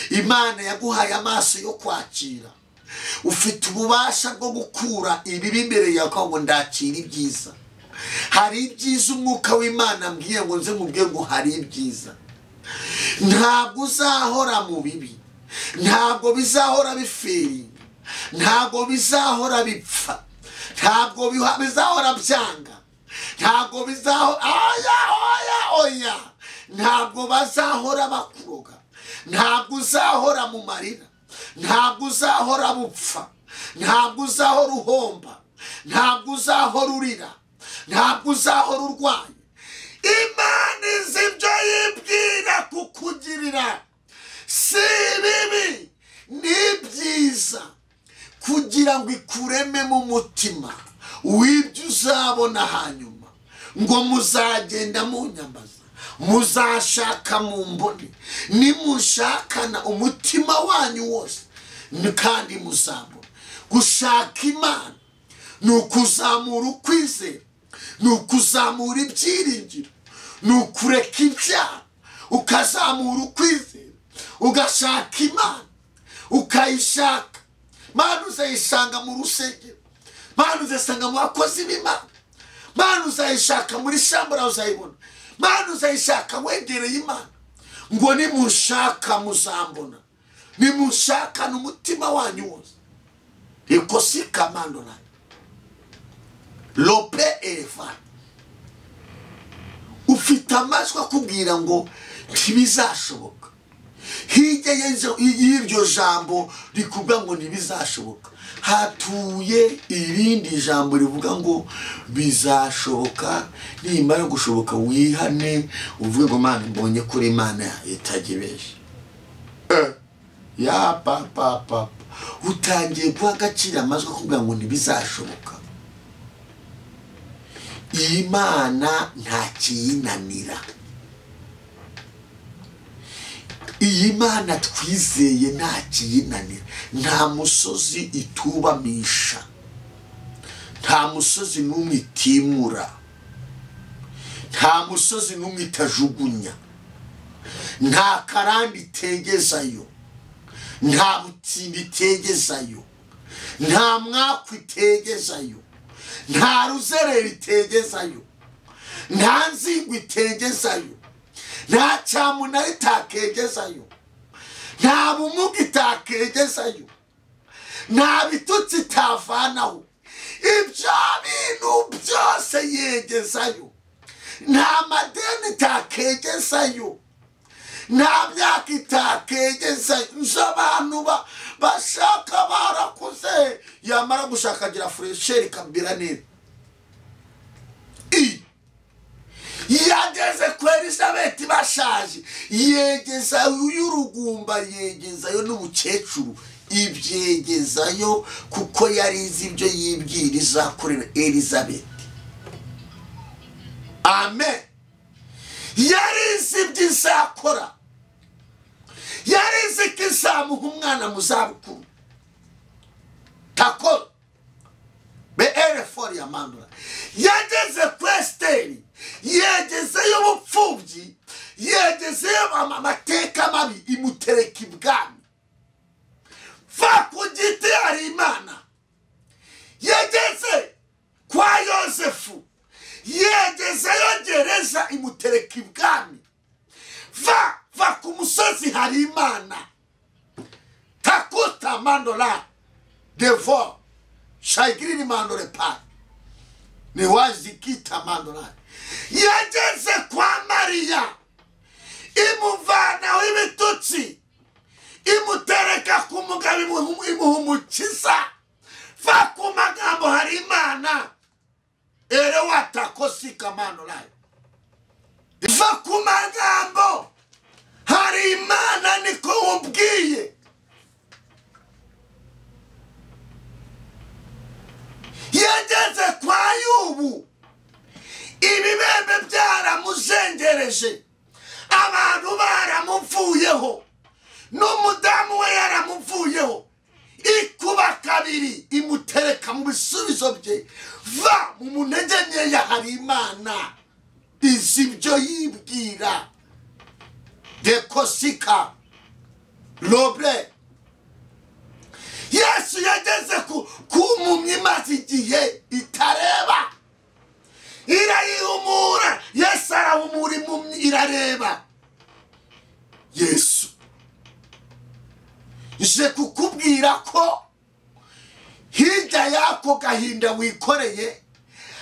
Imana yaguhaye amaso yo kwakira. Ufite ububasha bwo gukura ibibi imbere yawe ngo ndakira ibyiza. Hari ibyiza umwuka w'Imana ambwiye ngo nze mubwiye ngo hari ibyiza. Ntabwo uzahora mu bibi, ntabwo bizahora biferinga, ntabwo bizahora bipfa, ntabwo bizahora byanga, ntabwo bizahora oya oya oya, ntabwo bazahora bakuroga, ntabwo uzahora mu marira, ntabwo uzahora bupfa, ntabwo uzahora uhomba, ntabwo uzahora urira, ntabwo uzahora urwaye. Imana izi ibyo yibwira kukugirira, si bibi ni byiza, kugira ngo ikureme mu mutima w'ibyo uzabona hanyuma. Ngo muzagenda munyambaza, muzashaka mumbone, nimushakana umutima wanyu wose kandi muzabona. Gushaka Imana ni ukuzamura ukwizera, ni ukuzamura ibyiringiro, ni ukureka ibyaha ukazamura ukwizera, ugashaka Imana, ukayishaka. Imana uzayisanga mu rusengero, Imana uzayisanga mu bakozi b'Imana, Imana uzayishaka muri shambura uzayibona, Imana uzayishaka wegereye Imana. Ngo nimushaka muzambona, nimushakana umutima wanyu wose. Ikosikamandora lope elefant. Ufite amajwi akubwira ngo ntibizashoboka. Hirya y'iryo jambo rikuvuga ngo ntibizashoboka, hatuye irindi jambo rivuga ngo bizashoboka. Nimara gushoboka wihane uvuge ngo Mana mbonye kuri Imana itagibesha. Ya papa papa, utangiye guha agaciro amajwi akubwira ngo ntibizashoboka. Imana nta kiyinanira. Iyi Mana twizeye nta kiyinanira. Nta musozi itubamisha, nta musozi n'umwe itimura, nta musozi n'umwe itajugunya, nta karandi itegezayo, nta butindi itegezayo, nta mwaku itegezayo, nta ruzerero itegezayo, nta nzingo itegezayo, nta cyamunara itakegezayo, nta bumuga itakegezayo, nta bitutsi itavanaho. Ibyo bintu byose yegezayo. Nta madeni itakegezayo, nta myaka itakegezayo. Nzi abantu bashaka barakuze, yamara gushaka agira furesheri ikabwira neza. Yageze kwa Elizabeth bashaje, yegezayo y'urugumba, yegezayo n'ubukecuru, ibyegezayo kuko yari izi ibyo yibwira izakorera Elizabeth. Amen. Yari izi ibyo izakora, yari izi ko izamuha umwana mu zabukuru. Tako beerefori ya mandura. Yageze kwa Esiteri, yegezeyo ubupfubyi, yegezeyo amateka mabi, imutereka ibwami. Va ku giti hari Imana. Yageze kwa Yosefu, yegezeyo gereza, imutereka ibwami. Va ku musozi hari Imana. Takuta mandola devo shayigirira mandore pa ni wazikita mandola. Yageze kwa Mariya, imuvanaho ibitutsi, imutereka ku mugabo, imuha umukiza. Va ku magambo hari Imana. Ere watakosika mandola. Va ku magambo hari Imana, niko umbwiye. Yageze kwa Yubu, ibibembe byaramuzengereje, abantu baramuvuyeho, n'umudamu we yaramuvuyeho, ikuba kabiri imutereka mu bisubizo bye. Va mu ntege nkeya hari Imana izi ibyo yibwira. Dekosika lobre. Yesu yageze ku mpumyi imaze igihe itareba, irayihumura. Yesu arahumura impumyi irareba. Yesu nje kukubwira ko hirya y'ako gahinda wikoreye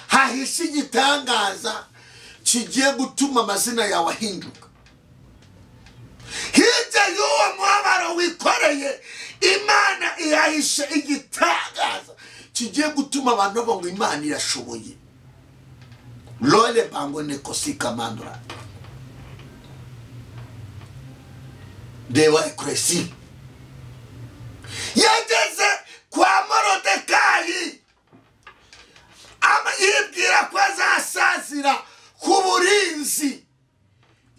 hahishe igitangaza kigiye gutuma amazina yawe ahinduka. Hirya y'uwo mubabaro wikoreye, Imana ihahishe igitangaza kigiye gutuma abantu bavuga ngo Imana irashoboye. Lole bango nekosika mandura dewa ekresi. Yageze kwa Morodekayi, yibwira ko azasazira ku burinzi,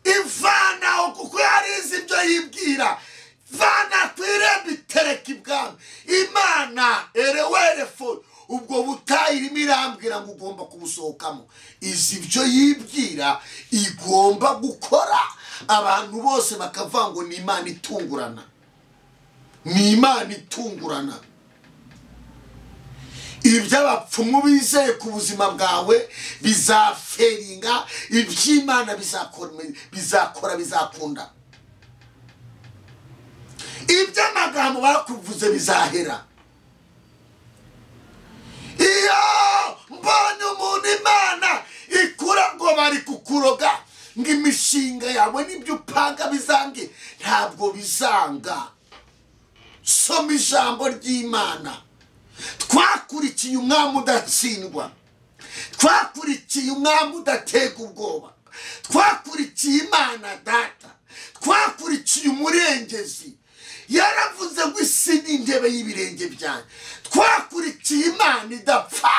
ivanaho kuko yari izi ibyo yibwira. Vana ku irembo itereka ibwami. Imana erewerefo ubwo butayu irimo irambwira ngo ugomba kubusohokamo. Izi ibyo yibwira igomba gukora, abantu bose bakavuga ngo ni Imana itungurana, ni Imana itungurana. Iby'abapfumu bizeye ku buzima bwawe bizaferinga, iby'Imana bizakora bizakunda. Iby'amagambo bakuvuze bizahera. Iyo mbonye umuntu Imana ikura ngo bari kukuroga, ngo imishinga yawe n'ibyo upanga bizange, ntabwo bizanga. Soma ijambo ry'Imana. Twakurikiye umwami udatsindwa, twakurikiye umwami udatega ubwoba, twakurikiye Imana data, twakurikiye umurengezi. Yaravuze ngo isi ni intebe y'ibirenge byanjye. Twakurikiye Imana idapfa,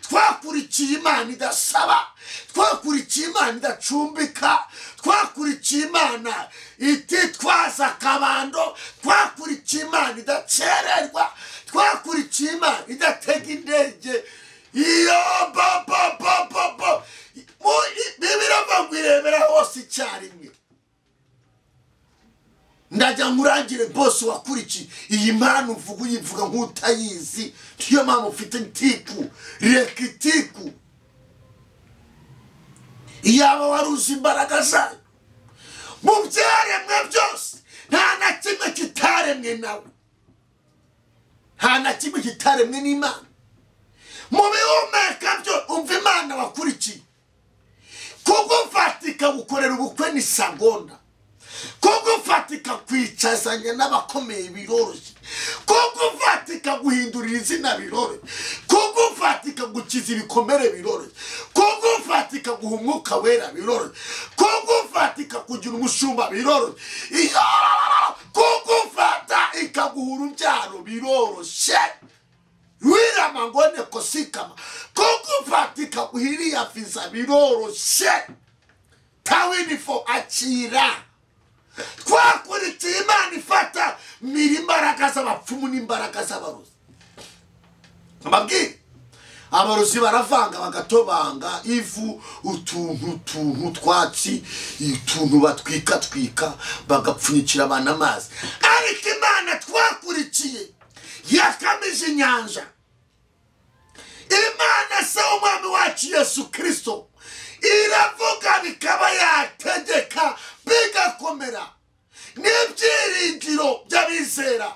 Twakurikiye Imana idasaba, twakurikiye Imana idacumbika, twakurikiye Imana ititwaza akabando, twakurikiye Imana idacererwa, twakurikiye Imana idatega indege. Iyo bo bo bo bo bo bibirava ngo irebera hose icyarimwe. Ndajya nkurangire bose wakurikiye iyi mpano uvuga uyivuga nk'utayizi, niyo mpamvu ufite itiku. Reka itiku, iyaba wari uzi imbaraga zayo mu byaremwe byose, nta na kimwe kitaremwe nawe, nta na kimwe kitaremwe n'Imana. Mu bihumeka byo umva Imana wakurikiye. Kugufatika gukorera ubukwe ni sagonda, kugufatika kwicazanya n'abakomeye biroroshye, kugufatika guhindurira izina biroroshye, kugufatika gukiza ibikomere biroroshye, kugufatika guha umwuka wera biroroshye, kugufatika kugira umushumba biroroshye, kugufata ikaguha urubyaro biroroshye. Wirama ngone kosikama, kugufatika guhiriya fiza biroroshye. Tawinifo akira. Twakurikiye Imana ifata mira imbaraga z'abapfumu n'imbaraga z'abarozi. Mbabwire, abarozi baravanga bagatobanga ivu, utuntu tuntu twatsi, utuntu batwika twika, bagapfunyikira abantu amazi. Ariko Imana twakurikiye yakamije inyanja. Imana se umwami wacu Yesu Kristo iravuga bikaba, yategeka bigakomera. N'ibyiringiro by'abizera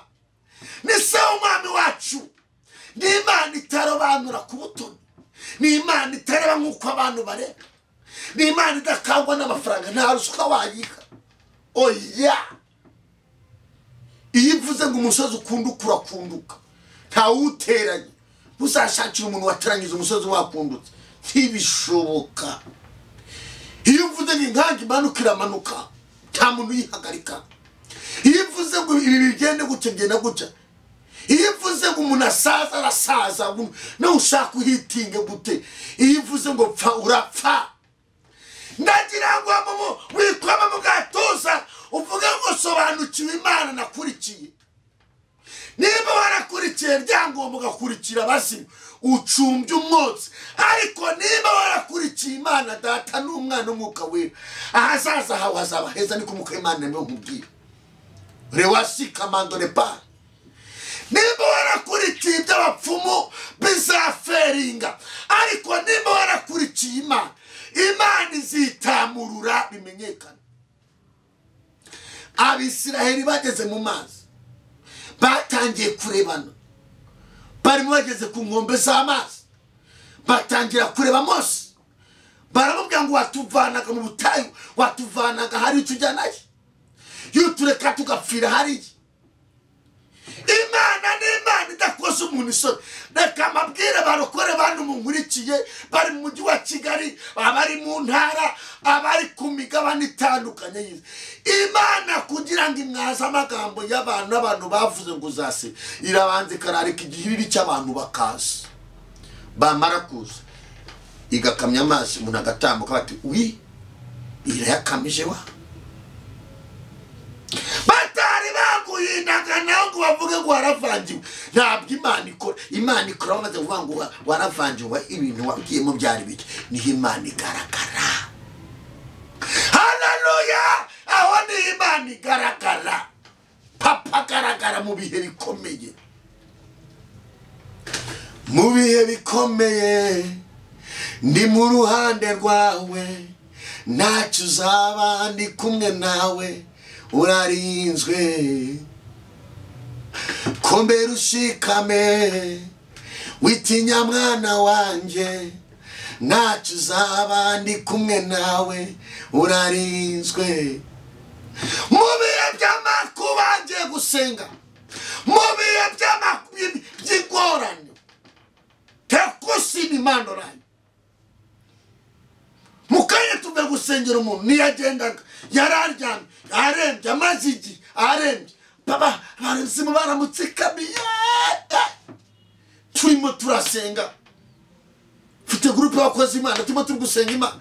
ni se umwami wacu. Ni Imana itarobanura ku butoni, ni Imana itareba nk'uko abantu bareba, ni Imana idakangwa n'amafaranga, nta ruswa wayiha. Oya, iyo ivuze ngo umusozi ukunduka urakunduka, ntawuteranye. Uzashakira umuntu wateranyije umusozi wakundutse, ntibishoboka. Iyo uvuze ngo inkangi imanuka iramanuka, nta muntu uyihagarika. Iyo uvuze ngo ibi bigende gutya bigenda gutya. Iyo uvuze ngo umuntu asaza arasaza, nawe ushaka uhitinge gute. Iyo uvuze ngo pfa urapfa. Ndagira ngo wikwama mu gatuza uvuge ngo sobanukiwe Imana nakurikiye. Niba warakurikiye ryangombwa ugakurikira abazimu, ucumbye umwotsi. Ariko niba warakurikiye Imana Data n'Umwana n'Umwuka Wera, ahazaza hawe hazaba heza. Niko Umwuka w'Imana niwe nkubwira. Rewasi kamando repa. Niba warakurikiye iby'abapfumu bizaferinga, ariko niba warakurikiye Imana, Imana izitamurura bimenyekana. Abisiraheli bageze mu mazi batangiye kurebana, barimo bageze ku nkombe z'amazi batangira kureba Mose, baramubwira ngo watuvanaga mu butayu, watuvanaga hari tujyanayo, yutureka tugapfira hariya. Imana ni Imana idakoza umuntu isoni. Reka amabwire barokore bantu munkurikiye, bari mu mujyi wa Kigali, abari mu ntara, abari ku migabane itandukanye y'isi. Imana kugira ngo imwaze amagambo y'abantu, abantu bavuze ngo uzase, irabanza ikararika igihiriri cy'abantu bakaza. Bamara kuza igakamya amazi, umuntu agatambuka bati wi irayakamije wa. Batari baguhindaga nawe ngo bavuge ngo waravangiwe. Ntabwo Imana ikora. Imana ikora bamaze kuvuga ngo waravangiwe, ibintu wabwiyemo byari bike. Niho Imana igaragara. Haleluya! Aho niho Imana igaragara. Papa agaragara mu bihe bikomeye. Mu bihe bikomeye ndi mu ruhande rwawe, ntacyo uzaba ndi kumwe nawe, urarinzwe. Komera ushikame, witinya mwana wanjye, ntacyo uzaba ndi kumwe nawe, urarinzwe. Mu bihe by'amakuba ngiye gusenga, mu bihe by'ingorane, tekusini mandorayo. Mukanya tuve gusengera umuntu niyagendaga yararyamye arembye, amaze igihe arembye, baba abazimu baramutsikamiye. Turimo turasenga, Mfite groupe y'abakozi Imana, turimo turi gusenga Imana.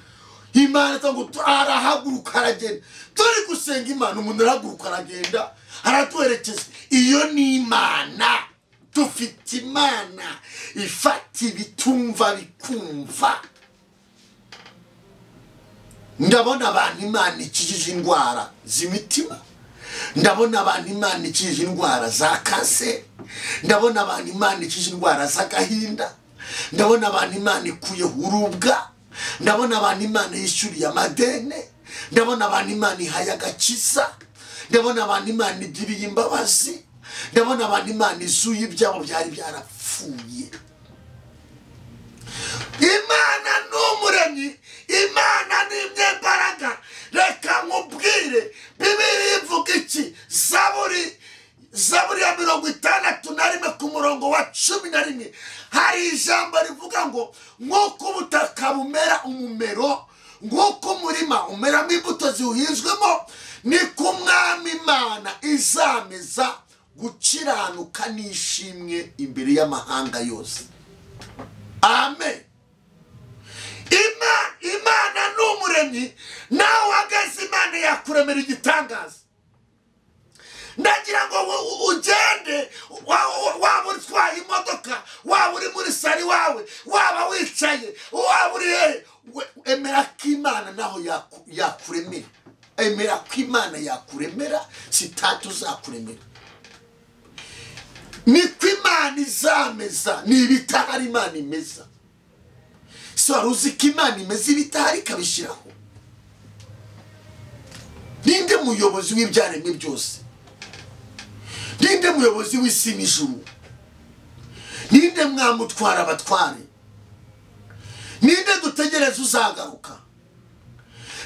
Imana ngo arahaguruka aragenda. Turi gusenga Imana, umuntu arahaguruka aragenda, aratuherekeza. Iyo ni Imana. Dufite Imana ifata ibitumva bikumva. Ndabona abantu Imana ikijije indwara z'imitima. Ndabona abantu Imana ikijije indwara za kanseri. Ndabona abantu Imana ikijije indwara z'agahinda. Ndabona abantu Imana ikuyeho urubwa. Ndabona abantu Imana yishyuriye amadene. Ndabona abantu Imana ihaye agakiza. Ndabona abantu Imana igiriye imbabazi. Ndabona abantu Imana izuye ibyabo byari byarapfuye. Imana ni umuremyi, Imana ni imyembaraga. Reka nkubwire, Bibiliya ivuga iki? Zaburi ya 61 ku murongo wa 11, hari ijambo rivuga ngo nk'uko ubutaka bumera umumero, nk'uko umurima umeramo imbuto ziwuhinzwemo, niko Umwami Imana izameza gukiranuka n'ishimwe imbere y'amahanga yose. Amen. Imana ni umuremyi, nawe uhagaze Imana yakuremera igitangaza. Ndagira ngo ugende, waba utwaye imodoka, waba uri muri sari wawe, waba wicaye, waba uri hehe, emera ko Imana naho yakuremera. Emera ko Imana yakuremera, sitatu uzakuremera. Niko Imana izameza, ni ibitahari Imana imeza. So wari uzi ko Imana imeze ibitahari ikabishyiraho? Ninde muyobozi w'ibyaremwe byose? Ninde muyobozi w'isi n'ijuru? Ninde mwamutwara abatware? Ninde dutegereza uzagaruka?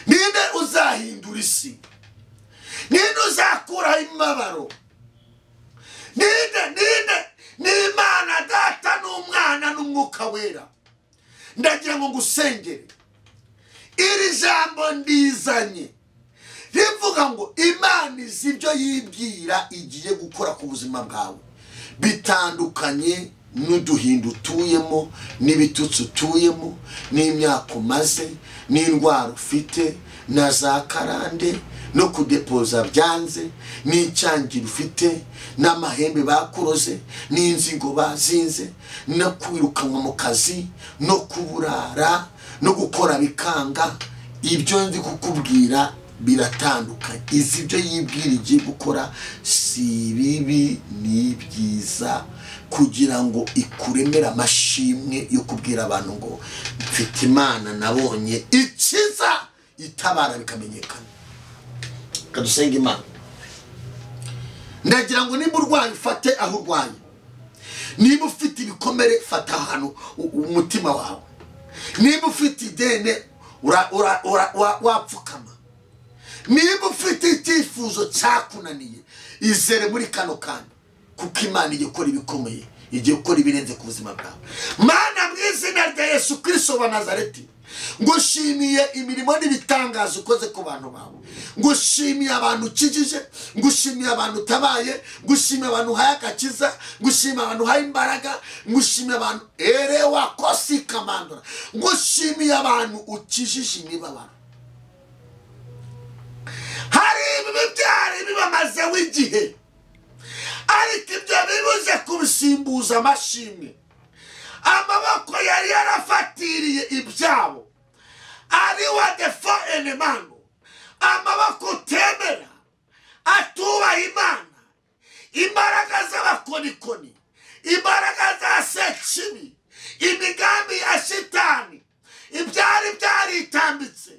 Ninde uzahindura isi? Ninde uzakuraho imibabaro? Ninde? Ninde? Ni Imana Data n'Umwana n'Umwuka Wera. Ndagira ngo ngusengere. Iri jambo ndizanye rivuga ngo Imana izi ibyo yibwira igiye gukora ku buzima bwawe, bitandukanye n'uduhindu utuyemo, n'ibitutsi utuyemo, n'imyaka umaze, n'indwara ufite, na za karande, no kudepoza byanze, n'icyangiro ufite, n'amahembe bakuroze, n'inzigo bazinze, no kwirukanwa mu kazi, no kuburara, no gukora bikanga. Ibyo ndi kukubwira biratandukanye. Izi ibyo yibwira igiye gukora si bibi, ni byiza, kugira ngo ikuremere amashimwe yo kubwira abantu ngo mfite Imana nabonye ikiza itabara bikamenyekana. Kadusenga Imana. Ndagira ngo nimba urwaye ufate aho urwaye, niba ufite ibikomere fata ahantu umutima wawe, niba ufite idene wapfukama, niba ufite icyifuzo cyakunaniye izere muri kano kanya, kuko Imana igiye gukora ibikomeye, igiye gukora ibirenze ku buzima bwawe. Mana, mu izina rya Yesu Kristo wa Nazareti, ngushimiye imirimo n'ibitangazo ukoze ku bantu bawe. Ngushimiye abantu ukijije, ngushimiye abantu utabaye, ngushimiye abantu uhaye agakiza, ngushimiye abantu uhaye imbaraga, ngushimiye abantu erewa kosi kamandora, ngushimiye abantu ukijije imibabaro. Hari ibibi byari bibamazeho igihe, ariko ibyo bibuze kubisimbuza amashimwe. Amaboko yari yarafatiriye ibyabo ari wa defo elemano, amaboko utemera atubaha Imana, imbaraga z'abakonikoni, imbaraga za sekibi, imigambi ya shitani, ibyari byaritambitse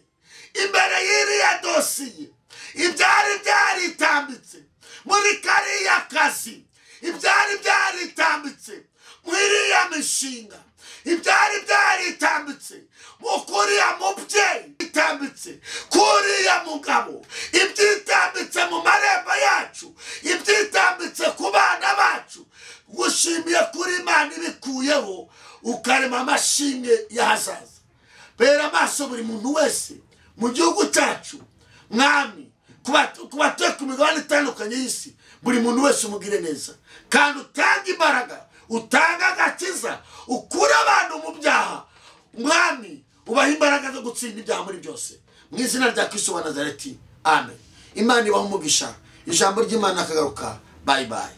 imbere y'iriya dosiye, ibyari byaritambitse muri kariya kazi, ibyari byaritambitse muri iriya mishinga, ibyari byaritambitse mu kuriya mubyeyi, itambitse kuriya mugabo, ibyitambitse mu marembo yacu, ibyitambitse ku bana bacu. Gushimiye kuri Imana ibikuyeho, ukarema amashimwe y'ahazaza. Bera amaso buri muntu wese mu gihugu cyacu, Mwami, ku batuye ku migabane itandukanye y'isi, buri muntu wese umugire neza, kandi utange imbaraga, utanga agakiza, ukure abantu mu byaha. Mwami, ubaha imbaraga zo gutsinda ibyaha muri byose, mu izina rya Kristo wa Nazareti, amen. Imana ibaha umugisha. Ijambo ry'Imana akagaruka. Bye bye.